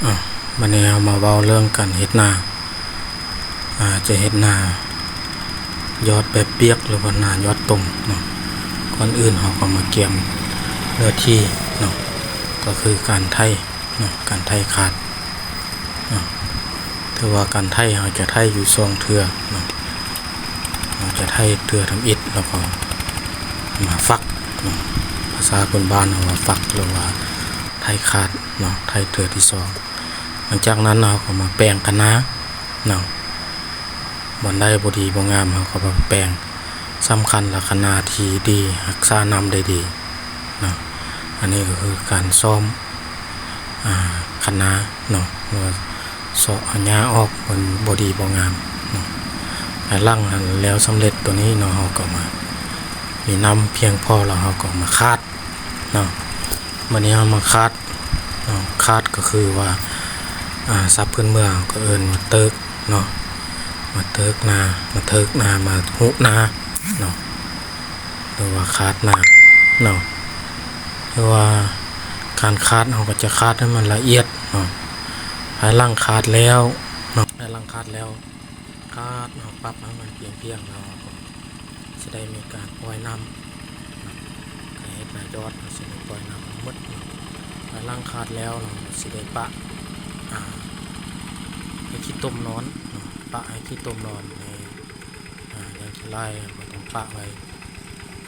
ອາ ບັດນີ້ເຮົາມາເວົ້າເລື່ອງການເຮັດນາ ອາ ຈະເຮັດນາຢອດແບບປຽກ ຫຼືວ່ານາຢອດຕົມເນາະ. ກ່ອນອື່ນເຮົາກໍມາກຽມເນື້ອທີ່ເນາະ ກໍຄືການໄຖເນາະ ການໄຖຄາດເນາະ. ຖືວ່າການໄຖເຮົາຈະໄຖຢູ່ສອງເທື່ອເນາະ ເຮົາຈະໄຖເທື່ອທຳອິດ ແລ້ວກໍມາຝັກເນາະ ພາສາພື້ນບ້ານເຮົາວ່າຝັກ ຫຼືວ່າໄຖຄາດເນາະ ໄຖເທື່ອທີສອງ. ຫຼັງຈາກນັ້ນເຮົາກໍມາແປງຄະນາເນາະ ບ່ອນໃດບໍ່ດີບໍ່ງາມເຮົາກໍມາແປງ. ສຳຄັນລະຄະນາທີ່ດີ ຮັກສານ້ຳໄດ້ດີເນາະ. ອັນນີ້ກໍຄືການຊອມ ອາ ຄະນາເນາະ ຫຼືວ່າເສາະເອົາຫຍ້າອອກ ມັນບໍ່ດີບໍ່ງາມເນາະ. ພາຍຫຼັງຫັ້ນແລ້ວສຳເລັດຕົວນີ້ເນາະ ເຮົາກໍມາ ມີນ້ຳພຽງພໍແລ້ວ ເຮົາກໍມາຄາດເນາະ. ບັດນີ້ເຮົາມາຄາດເນາະ ຄາດກໍຄືວ່າ ອາ ສັບພື້ນເມືອງເຂົາເອີ້ນວ່າເຕີກເນາະ ມາເຕີກນາ ມາເຕີກນາ ມາຮຸນາເນາະ ຫຼືວ່າຄາດນາເນາະ. ຄືວ່າການຄາດເຮົາກໍຈະຄາດໃຫ້ມັນລະອຽດເນາະ. ພາຍຫຼັງຄາດແລ້ວເນາະ ພາຍຫຼັງຄາດແລ້ວ ຄາດເຮົາປັບໃຫ້ມັນພຽງໆ ແລ້ວເຮົາກໍຊິໄດ້ມີການປ່ອຍນ້ຳເນາະ. ການເຮັດນາຢອດເຮົາຊິໄດ້ປ່ອຍນ້ຳທັງໝົດເນາະ. ພາຍຫຼັງຄາດແລ້ວເນາະ ເຮົາຊິໄດ້ປະ ອາ ໃຫ້ຂີ້ຕົມນອນເນາະ ປະໃຫ້ຂີ້ຕົມນອນໃນ ອາ ຢ່າງຂີ້ຫຼ້າຍເຮົາກໍຕ້ອງປະໄວ້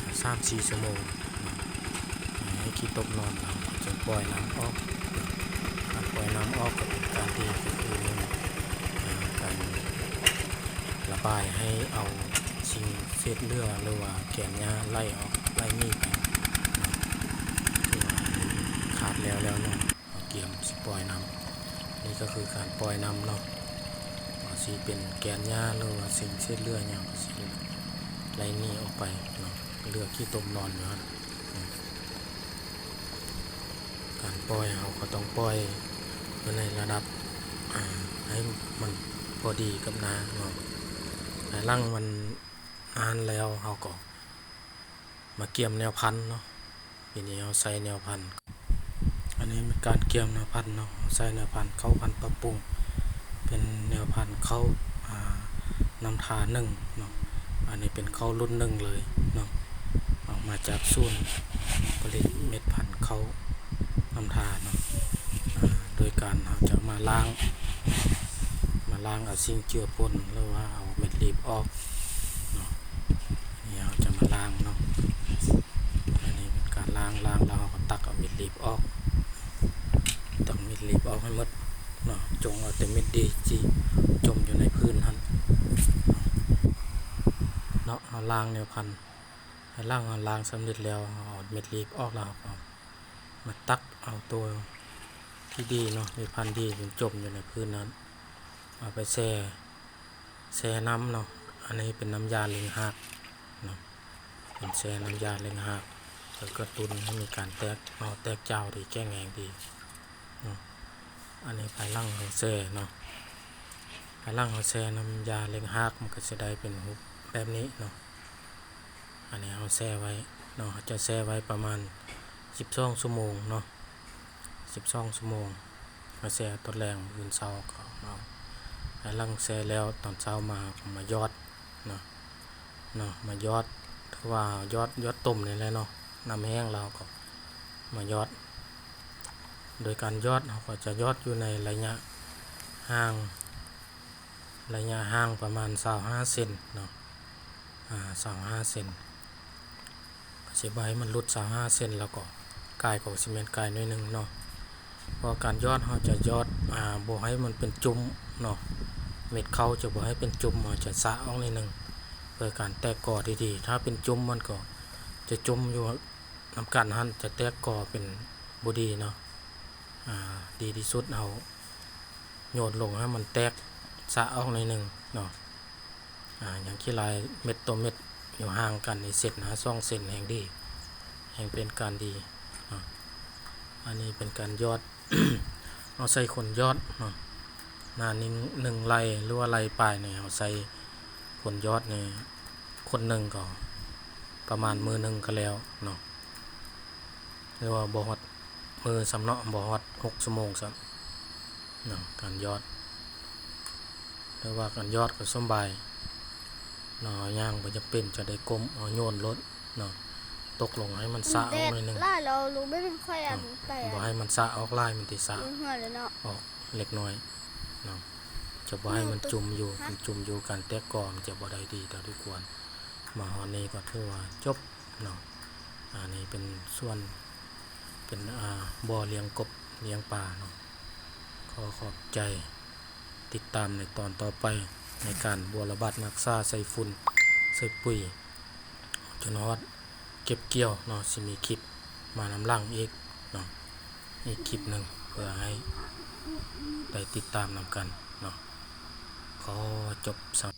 ອາ ສາມສີ່ຊົ່ວໂມງເນາະ ໃຫ້ຂີ້ຕົມນອນ ແລ້ວເຮົາຈຶ່ງປ່ອຍນ້ຳອອກ. ການປ່ອຍນ້ຳອອກກໍເປັນການດີ ກໍຄື ອາ ການລະບາຍໃຫ້ເອົາສິ່ງເສດເຫຼືອ ຫຼືວ່າແກນຫຍ້າໄຫຼອອກ ໄຫຼໜີໄປເນາະ. ຄືວ່າຄາດແລ້ວແລ້ວເນາະ ເຮົາກຽມຊິປ່ອຍນ້ຳ. ນີ້ກໍຄືການປ່ອຍນ້ຳເນາະ ວ່າຊິເປັນແກນຫຍ້າ ຫຼືວ່າສິ່ງເສດເຫຼືອຫຍັງກໍຊິໄຫຼໜີອອກໄປເນາະ ເຫຼືອຂີ້ຕົມນອນຢູ່ຫັ້ນ. ການປ່ອຍເຮົາກໍຕ້ອງປ່ອຍຢູ່ໃນລະດັບ ອາ ໃຫ້ມັນພໍດີກັບນາເນາະ. ພາຍຫຼັງມັນນັ້ນແລ້ວ ເຮົາກໍມາກຽມແນວພັນເນາະ. ປີນີ້ເຮົາໃສ່ແນວພັນ ອັນນີ້ແມ່ນການກຽມແນວພັນເນາະ ເຮົາໃສ່ແນວພັນເຂົ້າພັນປັບປຸງ ເປັນແນວພັນເຂົ້າ ອາ ນ້ຳທາໜຶ່ງເນາະ. ອັນນີ້ເປັນເຂົ້າລຸ້ນໜຶ່ງເລີຍເນາະ ເອົາມາຈາກສູນຜະລິດເມັດພັນເຂົ້ານ້ຳທາເນາະ. ອາ ໂດຍການເຮົາຈະມາລ້າງ ມາລ້າງເອົາສິ່ງເຈືອປົນ ຫຼືວ່າເອົາເມັດລີບອອກເນາະ. ນີ້ເຮົາຈະມາລ້າງເນາະ ອັນນີ້ເປັນການລ້າງ ລ້າງແລ້ວເຮົາກໍຕັກເອົາເມັດລີບອອກ ຕັກເມັດລີບອອກໃຫ້ໝົດເນາະ ຈົ່ງເອົາແຕ່ເມັດດີທີ່ຈົມຢູ່ໃນພື້ນຫັ້ນເນາະ. ເຮົາລ້າງແນວພັນ ໃຫ້ລ້າງ ເຮົາລ້າງສຳເລັດແລ້ວ ເຮົາເອົາເມັດລີບອອກແລ້ວ ເຮົາກໍມາຕັກເອົາໂຕທີ່ດີເນາະ ເມັດພັນດີທີ່ຈົມຢູ່ໃນພື້ນນັ້ນ ເອົາໄປແຊ່ ແຊ່ນ້ຳເນາະ. ອັນນີ້ເປັນນ້ຳຢາເລັ່ງຮາກເນາະ ເປັນແຊ່ນ້ຳຢາເລັ່ງຮາກ ເພື່ອກະຕຸ້ນໃຫ້ມີການແຕກໜໍ່ແຕກຈາວທີ່ແຂງແຮງດີເນາະ. ອັນນີ້ພາຍຫຼັງເຮົາແຊ່ເນາະ ພາຍຫຼັງເຮົາແຊ່ນ້ຳຢາເລັ່ງຮາກ ມັນກໍຊິໄດ້ເປັນຮູບແບບນີ້ເນາະ. ອັນນີ້ເຮົາແຊ່ໄວ້ເນາະ ເຮົາຈະແຊ່ໄວ້ປະມານສິບສອງຊົ່ວໂມງເນາະ ສິບສອງຊົ່ວໂມງ ມາແຊ່ຕອນແລງ ມື້ອື່ນເຊົ້າກໍເອົາ ພາຍຫຼັງແຊ່ແລ້ວຕອນເຊົ້າມາເຮົາກໍມາຢອດເນາະ ເນາະ ມາຢອດ ຖືວ່າຢອດ ຢອດຕົ້ມນີ້ແຫຼະເນາະ ນ້ຳແຫ້ງແລ້ວເຮົາກໍມາຢອດ. ໂດຍການຢອດເຮົາກໍຈະຢອດຢູ່ໃນໄລຍະຫ່າງ ໄລຍະຫ່າງປະມານຊາວຫ້າເຊັນເນາະ ອາ ຊາວຫ້າເຊັນ ກໍຊິບໍ່ໃຫ້ມັນຫຼຸດຊາວຫ້າເຊັນ ແລ້ວກໍກາຍກໍຊິແມ່ນກາຍໜ້ອຍໜຶ່ງເນາະ. ເພາະການຢອດເຮົາຈະຢອດ ອາ ບໍ່ໃຫ້ມັນເປັນຈຸ້ມເນາະ ເມັດເຂົ້າຈະບໍ່ໃຫ້ເປັນຈຸ້ມ ເຮົາຈະສະອອກໜ້ອຍໜຶ່ງ ເພື່ອການແຕກກໍທີ່ດີ. ຖ້າເປັນຈຸ້ມມັນກໍຈະຈຸ້ມຢູ່ນຳກັນຫັ້ນ ຈະແຕກກໍເປັນບໍ່ດີເນາະ. ອາ ດີທີ່ສຸດເຮົາໂຍນລົງໃຫ້ມັນແຕກ ສະອອກໜ້ອຍໜຶ່ງເນາະ. ອາ ຢ່າງຂີ້ຫຼ້າຍເມັດຕໍ່ເມັດຢູ່ຫ່າງກັນນີ້ເຊັນຫາສອງເຊັນແຮ່ງດີ ແຮ່ງເປັນການດີເນາະ. ອັນນີ້ເປັນການຢອດ ເຮົາໃຊ້ຄົນຢອດເນາະ ນາໜຶ່ງ ໜຶ່ງໄລ່ ຫຼືວ່າໄລ່ປາຍນີ້ ເຮົາໃຊ້ຄົນຢອດນີ້ ຄົນໜຶ່ງກໍປະມານມື້ໜຶ່ງກໍແລ້ວເນາະ ຫຼືວ່າບໍ່ຮອດມື້ຊ້ຳເນາະ ບໍ່ຮອດຫົກຊົ່ວໂມງຊ້ຳ ເນາະ ການຢອດ ຫຼືວ່າການຢອດກໍສຳບາຍເນາະ ເຮົາຍ່າງບໍ່ຈຳເປັນຈະໄດ້ກົ້ມ ເຮົາໂຍນໂລດເນາະ ຕົກລົງໃຫ້ມັນສະອອກໜ້ອຍໜຶ່ງ ແດດຫຼາຍແລ້ວ ລູກແມ່ນຂ້ອຍອັນໄປ ບໍ່ໃຫ້ມັນສະອອກຫຼາຍ ມັນຊິສະ ຢູ່ເຮືອນແລ້ວເນາະ ອອກເລັກນ້ອຍເນາະ ຈະບໍ່ໃຫ້ມັນຈຸ່ມຢູ່ ມັນຈຸ່ມຢູ່ ການແຕກກໍມັນຈະບໍ່ໄດ້ດີເທົ່າທີ່ຄວນ. ມາຮອດນີ້ກໍຖືວ່າຈົບເນາະ ອັນນີ້ເປັນສວນ ເປັນ ອ່າ ບໍ່ລ້ຽງກົບລ້ຽງປາເນາະ. ຂໍຂອບໃຈ ຕິດຕາມໃນຕອນຕໍ່ໄປ ໃນການບົວລະບັດ ຮັກສາ ໃສ່ຝຸ່ນ ໃສ່ປຸ໋ຍ ຈົນຮອດເກັບກ່ຽວເນາະ ຊິມີຄລິບມານຳຫຼັງອີກເນາະ ອີກຄລິບໜຶ່ງ ເພື່ອໃຫ້ໄດ້ຕິດຕາມນຳກັນເນາະ. ຂໍຈົບສຳ